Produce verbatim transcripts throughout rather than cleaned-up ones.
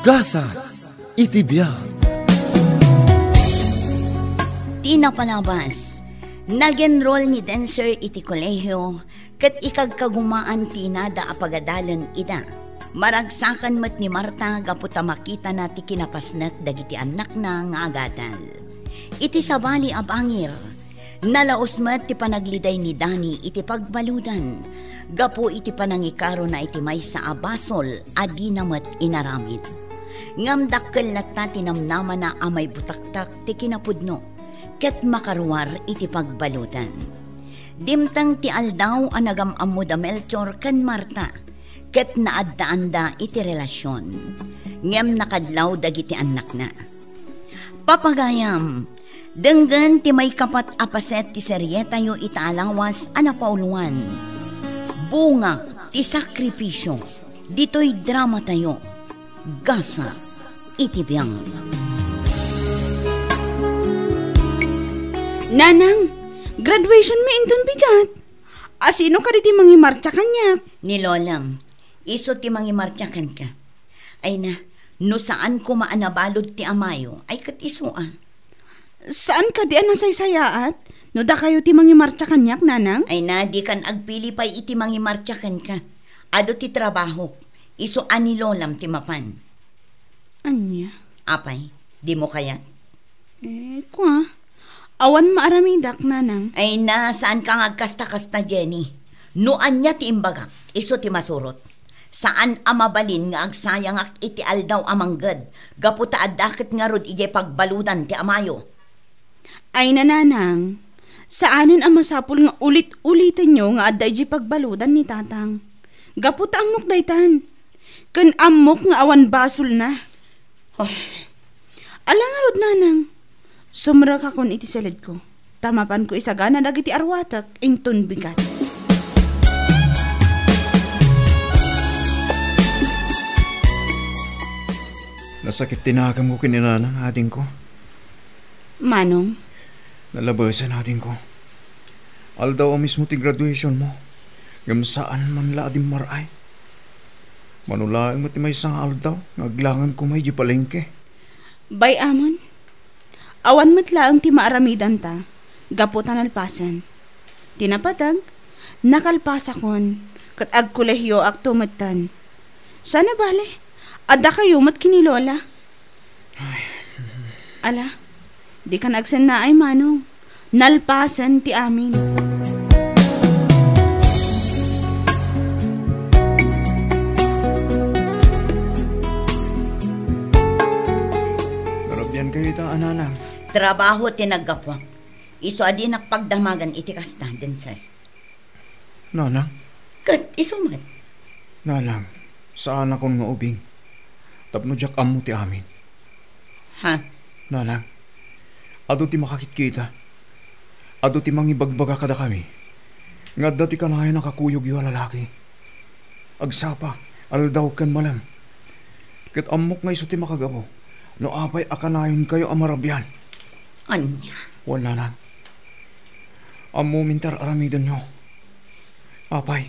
Gasat iti biag. Ti napalabas, nag-enroll ni Denser iti kolehio ket ikagkagumaan ti inada a pagadalen ida. Maragsakan met ni Marta gapu ta makitana ti kinapasnek dagiti annakna nga agadal. Iti sabali a bangir, nalaus met ti panagliday ni Dani iti pagbaludan gapu iti panangikarona iti maysa a basol a dina met inaramid. Ngem dakkel latta ti namnamana a maibutaktak ti kinapudno ket makaruar iti pagbaludan. Dimteng ti aldaw a nagam-ammo da Melchor ken Marta ket naaddaanda iti relasion. Ngem nakadlaw dagiti annakna. Papagayam, denggen ti maikapat a paset ti serietayo ita a lawas a napauluan, Bunga ti Sakripisio. Ditoy dramatayo, Gasat iti Biag. Nanang, graduation mi inton bigat. A sino kadi ti mangimartsa kaniak? Ni Lolam. Isu ti mangimartsa kenka. Ay na, no saan koma a nabalud ti amayo, ay ket isu a. Saan kadi a nasaysayaat no dakayo ti mangimartsa kaniak, Nanang? Ay na, dikan agpili pay iti mangimartsa kenka. Adu ti trabahok. Isu a ni Lolam ti mapan. Ania? Apay, dimo kayat? Eh, kua. Awan maaramidak, Nanang. Ay na, saanka nga agkasta-kasta, Jenny. No ania ti imbagak, isu ti masurot. Saan a mabalin nga agsayangak iti aldaw a mangged, gapu ta adda ket ngarud idiay pagbaludan ti amayo. Ay na, Nanang, saanen a masapul nga ulit-ulitenyo nga adda idiay pagbaludan ni Tatang. Gapu ta ammok daytan. Ken ammok nga awan basolna. Oh. Ala ngarud, Nanang. Sumrekakon iti siledko, ta mapanko isagana dagiti arwatek inton bigat. Nasakit ti naganko ken ni Nanang, adingko. Manong? Nalabesan, adingko. Aldaw a mismo ti graduationmo, ngem saan man la a dimmar-ay. Mano laeng met ti maysa nga aldaw nga aglangan koma idiay palengke. Bay-amon, awan met laeng ti maaramidanta gapu ta nalpasen. Ti napateg, nakalpasakon ket agkolehioakto metten. Saan a bale, adda kayo met ken ni Lola. Ay. Ala, dikan agsennaay, Manong. Nalpasen ti amin. Narabian kayo ita, a Nanang. Trabaho ti naggapuak. Isu a dinak pagdamagan iti kasta, Denser. Nanang? Ket isu met. Nanang, saanakon nga ubing. Tapno diak ammo ti amin. Ha? Nanang, adu ti makakitkita. Adu ti mangibagbaga kadakami nga adda ti kanayon a kakuyogyo a lalaki. Agsapa, aldaw ken malem. Ket ammok nga isu ti makagapu no apay a kanayonkayo a marabian. Ania? Wen, Nanang. Ammomin ti ar-aramidenyo. Apay,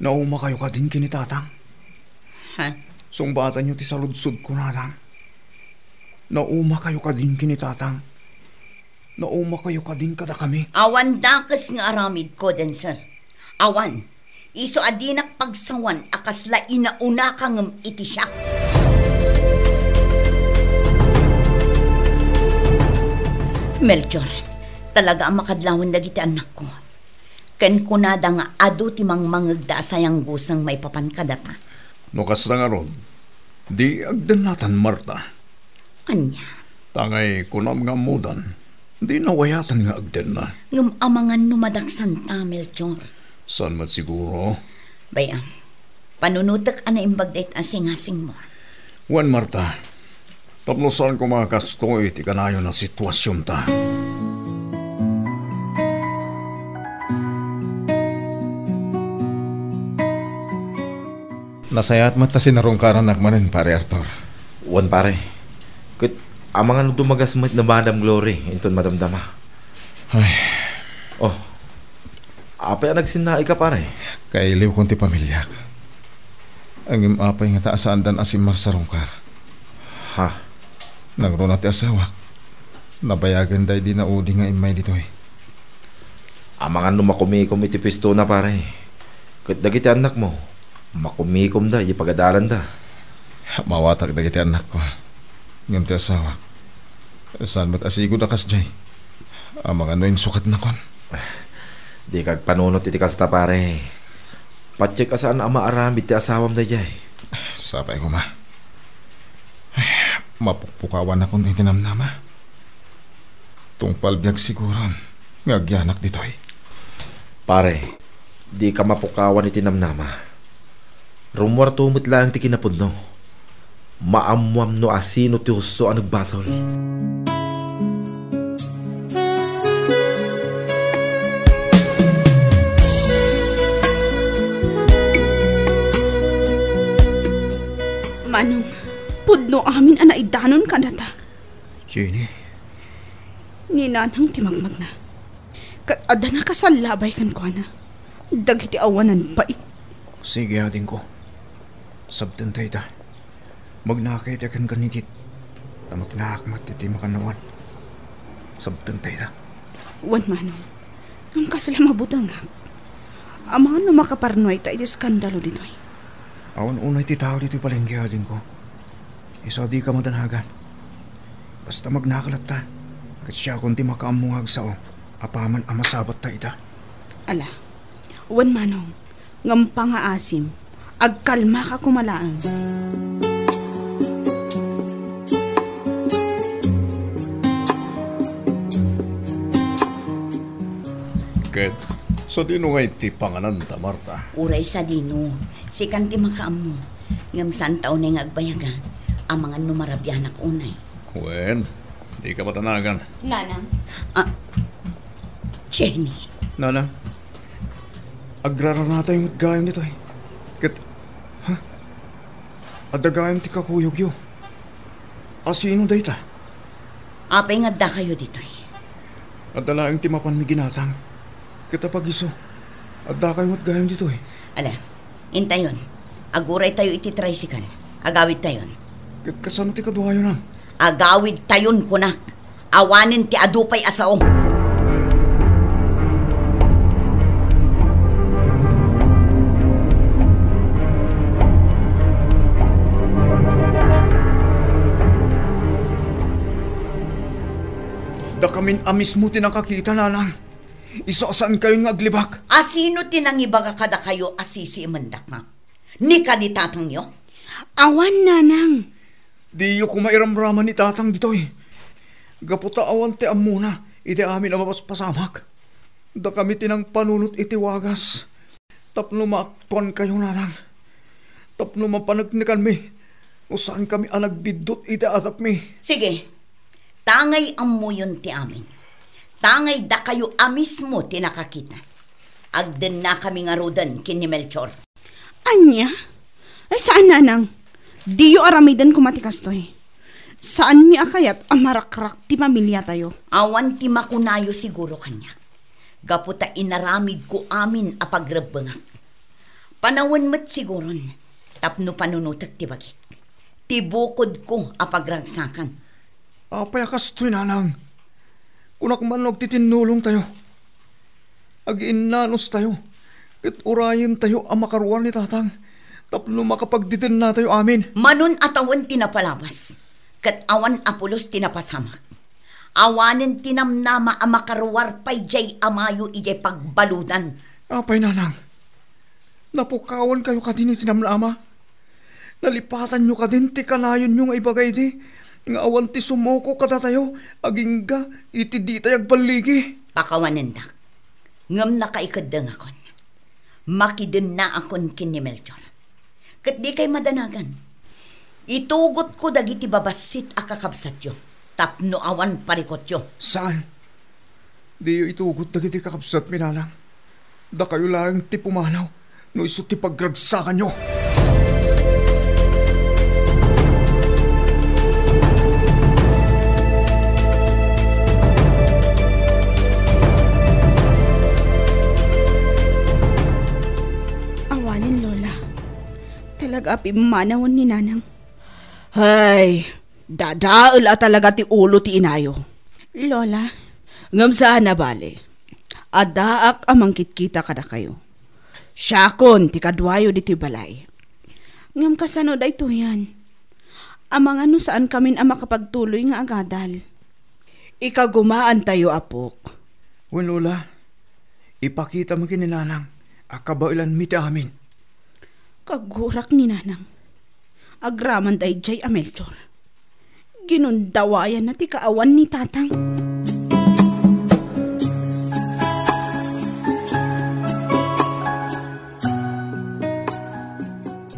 naumakayo kadin ken ni Tatang? Ha? Sungbatanyo ti saludsodko, Nanang. Naumakayo kadin ken ni Tatang? Naumakayo kadin kadakami? Awan dakes nga aramidko, Denser. Awan. Isu a dinak pagsawan a kasla inaunaka ngem iti siak. Melchor, talaga a makadlawan dagiti annakko. Ken kunada nga adu ti mangmangegda a sayangguseng maipapan kadata. No kasta ngarud, di agdennatan, Marta. Ania? Tangay kunam nga ammodan, di nawayatan nga agdenna. Ngem amangan no madaksanta, Melchor. Saan met siguro? Bay-am, panunotek a naimbag dayta a singasingmo. Wen, Marta, tapno saan koma a kastoy ti kanayon a situasionta. Nasayaat met ta sinarungkarannak manen, Pare Arthur. Wen, pare. Ket amangan no dumagas met ni Madam Glory inton madamdama. Ay. Oh. Apay a nagsinnaika, pare? Kailiwkon ti pamiliak. Ngem apay ngata a saandan a simmarsarungkar? Ha? Nangruna ti asawak. Nabayagen daydi naudi nga immay ditoy. Amangan no makumikom iti puestona, pare. Ket dagiti annakmo, makumikomda iti pagadalanda. Mawatak dagiti annakko. Ngem ti asawak, saan met a sigud a kasdiay. Amangan no insukatnakon. Dika agpanunot iti kasta, pare. Patiek a saan a maaramid ti asawam daydiay. Sapay koma. Mapukpukawanakon iti namnama. Tungpal biag siguron nga agyanak ditoy. Pare, dika mapukawan iti namnama. Rummuarto met laeng ti kinapudno. Maammuam no asino ti husto a nagbasol. Manong, pudno amin a naidanon kadata. Jenny. Ni Nanang ti magmagna. Ket adda nakasallabay kenkuana dagiti awanan pay. Sige, adingko. Sabten ta ita. Magnaka iti akan kanigit. Ta magnaak met iti makannawan. Sabten ta ita. Wen, Manong. Ngem kasla mabutengak. Amangan no makaparnuay ta iti eskandalo ditoy. Awan unay ti tao ditoy palengke, adingko. Isu a dika madanagan. Basta magnaka latta, ket siakon ti makaammo nga agsao apaman a masabat ta ita. Ala, wen, Manong, ngem pangaasim, agkalmaka koma laeng. Ket sadino ngay ti pangananta, Marta? Uray sadino, sikan ti makaammo. Ngem saanta unay nga agbayagan, amangan no marabianak unay. Wen, dika madanagan. Nanang. Ah, Jenny. Nanang, agraranatayo met gayam ditoy. Ket, ha? Adda gayam ti kakuyogyo. Asino dayta? Apay nga addakayo ditoy? Adda laeng ti mapanmi ginatang. Ket apag-isu, addakayo met gayam ditoy. Ala, intayon. Aguraytayo iti tricycle. Agawidtayon. Ket kasano ti kaduayo, Nang? Agawidtayon, kunak. Awanen ti adu pay a sao. Dakamin a mismo ti nakakita, Nanang. Isu a saankayon nga aglibak. Asino ti nangibaga kadakayo a sisiimendak, ha? Ni kadi tatangyo? Awan, Nanang. Diyo koma iramraman ni Tatang ditoy. Gapu ta awan ti ammona iti amin a mapaspasamak. Dakami ti nangpanunot iti wagas tapno maaktuankayo, Nanang. Tapno mapaneknekanmi no saankami a nagbiddut iti adapmi. Sige. Tangay ammoyon ti amin. Tangay dakayo a mismo ti nakakita. Agdennakami ngaruden ken ni Melchor. Ania? Ay, saan, Nanang. Diyo aramiden koma ti kastoy. Saanmi a kayat a marakrak ti pamiliatayo. Awan ti makunayo siguro kaniak. Gapu ta inaramidko amin a pagrebbengak. Panawen met siguron tapno panunotek ti bagik. Ti bukodko a pagragsakan. Apay a kastoy, Nanang? Kunak man no agtitinnulongtayo. Agiinnanustayo, ket urayentayo a makaruar ni Tatang tapno makapagdidennatayo amin. Manon a tawen ti napalabas, ket awan a pulos ti napasamak. Awanen ti namnama a makaruar pay diay amayo idiay pagbaludan. Apay, Nanang? Napukawankayo kadin iti namnama? Nalipatanyo kadin ti kanayonyo nga ibaga idi nga awan ti sumuko kadatayo agingga iti ditay agballigi? Pakawanendak. Ngem nakaikeddengakon. Makidennaakon ken ni Melchor. Ket dikay madanagan. Itugotko dagiti babassit a kakabsatyo tapno awan parikutyo. Saan? Diyo itugot dagiti kakabsatmi, Nanang. Dakayo laeng ti pumanaw no isu ti pagragsakanyo. Awanen, Lola. Talaga ta pimmanawen ni Nanang. Hay, dadael a talaga ti ulo ti inayo. Lola. Ngem saan a bale. Addaak a mangkitkita kadakayo. Siakon ti kaduayo ditoy balay. Ngem kasano daytoyen? Amangan no saankamin a makapagtuloy nga agadal. Ikagumaantayo, apok. Wen, Lola, ipakitam ken ni Nanang a kabaelanmi ti amin. Kagurak ni Nanang. Agraman daydiay a Melchor. Ginundawayanna ti kaawan ni Tatang.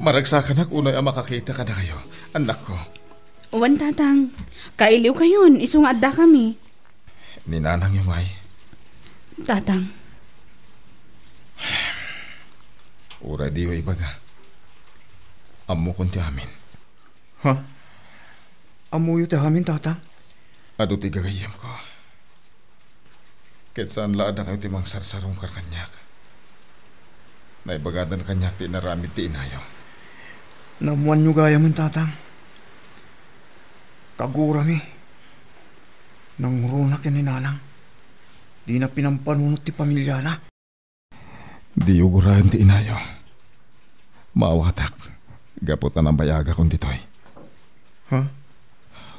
Maragsakanak unay a makakita kadakayo, annakko. Wen, Tatang. Kailiwkayon, isu nga addakami. Ni Nanangyo ngay? Tatang. Uray diyo ibaga. Ammokon ti amin. Ha? Ammoyo ti amin, Tatang? Adu ti gagayyemko. Ket saan la a dakayo ti mangsarsarungkar kaniak. Naibagadan kaniak ti inaramid ti inayo. Naammoanyo gayamen, Tatang. Kagurami. Nangruna ken ni Nanang. Dina pinampanunot ti pamiliana. Diyo guraen ti inayo. Maawatak, gapu ta nabayagakon ditoy. Ha?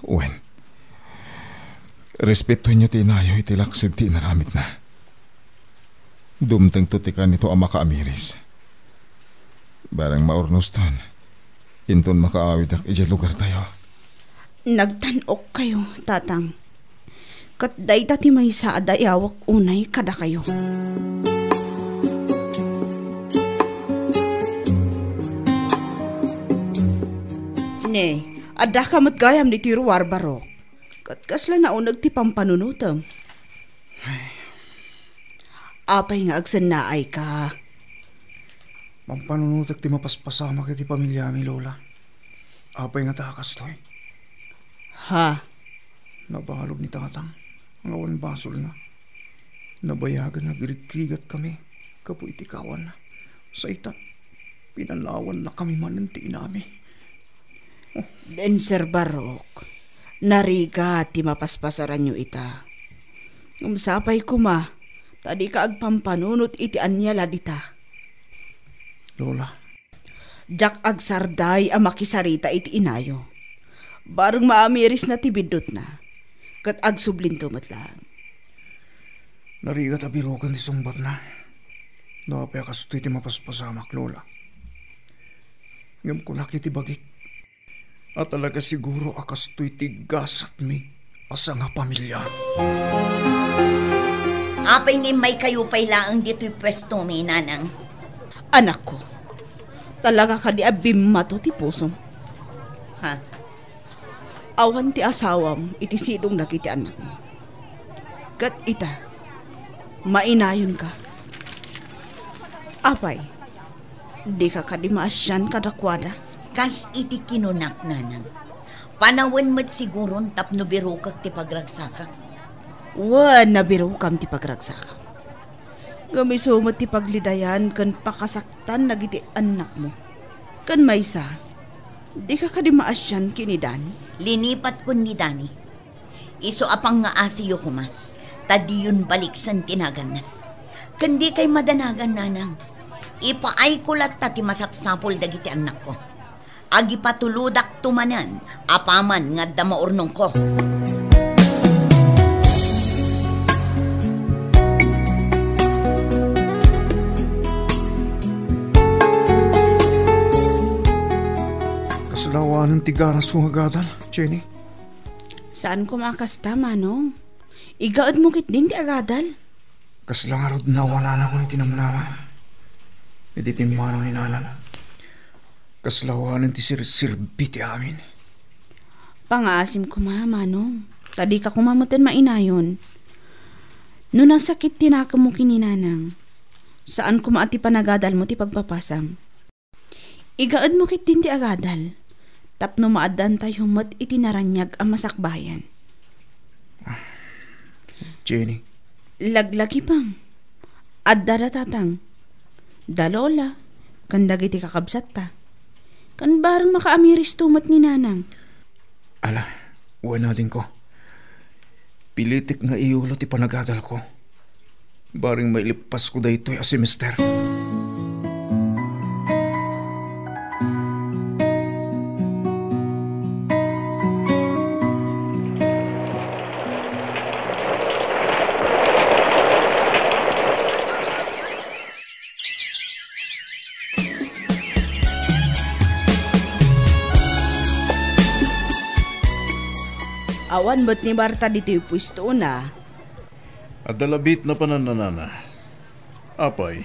Wen, respetoenyo ti inayo iti laksid ti inaramidna. Dumtengto ti kanito a makaamiris. Bareng maurnoston, inton makaawidak idiay lugartayo. Nagtan-okkayo, Tatang. Ket dayta ti maysa a dayawek unay kadakayo. Ne, addaka met gayam ditoy ruar, Barok. Ket kasla nauneg ti pampanunotem. Apay nga agsennaayka? Pampanunotek ti mapaspasamak iti pamiliami, Lola. Apay nga ta kastoy? Ha? Nabalog ni Tatang nga awan basolna. Nabayagan nga agrigrigat kami gapu iti kawan. Sayta, pinanawanna kami manen ti inami. Denser Barok, narigat ti mapaspasaranyo ita. Ngem sapay koma, ta dika agpampanunot iti ania la dita. Lola. Diak agsarday a makisarita iti inayo. Bareng maamirisna ti biddutna, ket agsublinto met laeng. Narigat a biroken ti sungbatna. No apay a kastoy ti mapaspasamak, Lola. Ngem kunak iti bagik, a talaga siguro a kastoy ti gasatmi a sangapamilia. Apay nga immaykayo pay laeng ditoy puestomi, Nanang? Anakko, talaga kadi a bimmato ti pusom? Ha? Awan ti asawam iti sidong dagiti annakmo. Ket ita, mainayonka. Apay, dika kadi maasian kadakuada? Kas iti kinunak, Nanang, panawen met siguron tapno birokek ti pagragsakak. Wen, nabirokam ti pagragsakam. Ngem isu met ti paglidayan ken pakasaktan dagiti annakmo. Ken maysa, dika kadi maasian ken ni Dani? Linipatkon ni Dani. Isu a pangngaasiyo koma, ta diyon baliksen ti naganna. Ken dikay madanagan, Nanang. Ipaayko latta ti masapsapul dagiti annakko. Agipatulodakto manen apaman nga adda maurnongko. Kasla awanen ti ganasyo nga agadal, Jenny? Saan koma a kasta, Manong. Igaedmo ketdin ti agadal. Kasla ngarud nawalanakon iti namnama. Iti pimmanaw ni Nanang. Kasla awanen ti sirserbi ti amin. Pangaasim koma, Manong. Ta dika koma meten mainayon. No nasakit ti nakemmo ken ni Nanang, saan koma a ti panagadalmo ti pagpapasam. Igaedmo ketdin ti agadal, tapno maaddaantayo met iti naraniag a masakbayan. Jenny. Laglagipem. Adda da Tatang, da Lola, ken dagiti kakabsatta. Kan bareng makaamiristo met ni Nanang. Ala, wen adingko. Pilitek nga iyulo ti panagadalko. Bareng mailippasko daytoy a semester. Awan met ni Marta ditoy puestona. Adda labit napanan, Nana. Apay,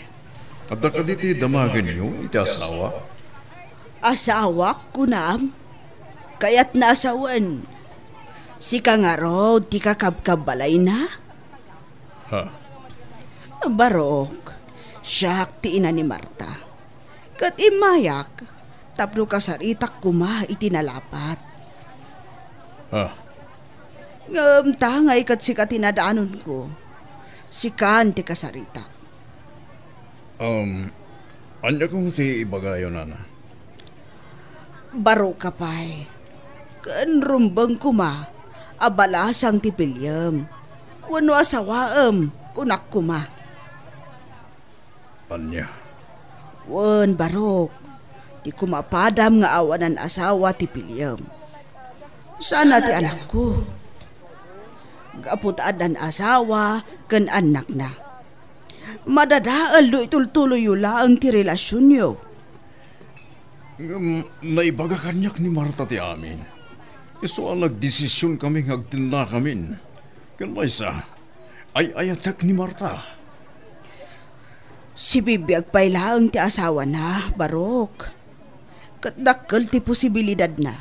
adda kadi ti damagenyo iti asawa? Asawak, kunam? Kayatna a sawen. Sika ngarud ti kakabkabbalayna? Ha? Barok, siak ti ina ni Marta. Ket immayak tapno kasaritak koma iti nalapat. Ha? Ngem tangay ket sika ti nadanonko. Sikan ti kasaritak. Um, ania koma ti ibagayo, Nana? Baroka pay. Ken rumbeng koma a balasang ti piliem wenno asawaem, kunak koma. Ania? Wen, barok, ti kumapadam nga awanan asawa ti piliem. Sana ti anakko. Gapu ta addan asawa ken annakna. Madadael no itultuloyyo laeng ti relasionyo. Ngem naibaga kaniak ni Marta ti amin. Isu a nagdesisionkami nga agtennakamin. Ken maysa, ay-ayatek ni Marta. Sibibiag pay laeng ti asawana, Barok. Ket dakkel ti posibilidadna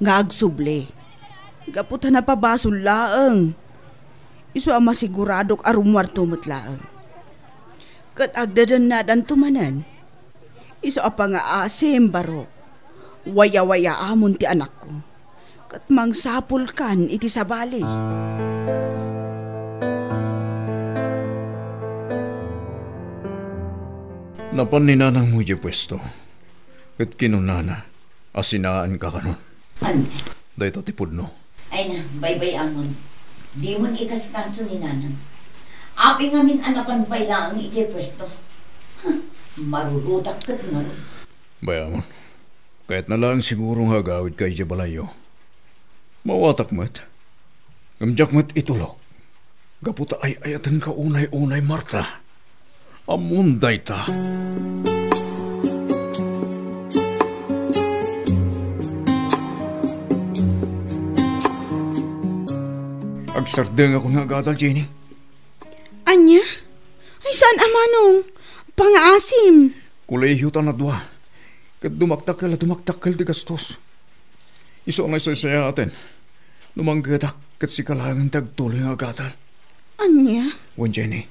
nga agsubli. Gapu ta napabasol laeng. Isu a masiguradok a rummuarto met laeng. Ket agdadannadanto manen. Isu a pangaasim, Barok. Wayawayaamon ti anakko. Ket mangsapulkan iti sabali. Napan ni nanangmo idiay puesto, ket kinunana a sinaanka kanon. Ania? Dayta ti pudno. Ay na, baybay-amon. Dimon ikaskaso ni nanang. Apay ngamin a napan pay laeng idiay puesto. Huh, marurutak ket ngarud. Bay-amon. Kayatna laeng siguro nga agawidka idiay balayyo. Mawatak met. Ngem diak met itulok. Gapu ta ay-ayatenka unay-unay, Marta. Ammom dayta. Agsardengakon nga agadal, Jenny. Ania? Ay, saan a manong? Pangaasim. Kolehiyo ta nadua. Ket dumakdakkel a dumakdakkel ti gastos. Isu a naisaysayaat no manggedak ket sika laengen ti agtuloy nga agadal. Ania? Wen, Jenny,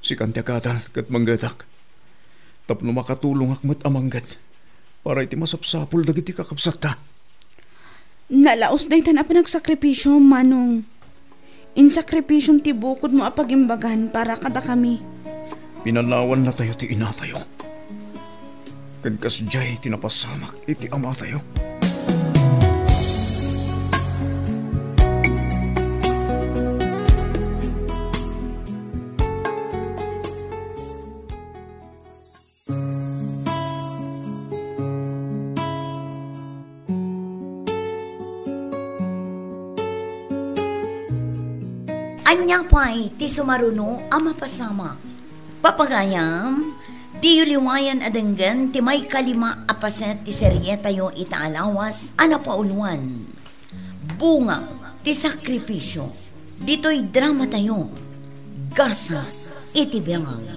sikan ti agadal ket manggedak tapno makatulongak met a mangget para iti masapsapul dagiti kakabsatta. Nalaos daytan a panagsakripisio, Manong. Insakripision ti bukodmo a pagimbagan para kadakami. Pinanawannatayo ti inatayo. Ken kasdiay ti napasamak iti amatayo. Ania pay ti sumaruno a mapasamak? Papagayam, diyo liwayan a denggen ti maikalima a paset ti serietayo ita a lawas a napauluan. Bunga ti sakripisio. Ditoy dramatayo, Gasat iti Biag.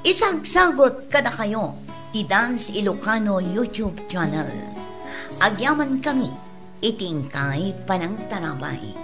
Isagsagut kadakayo ti Dance Ilocano YouTube channel. Agyamankami iti inkay panangtarabay.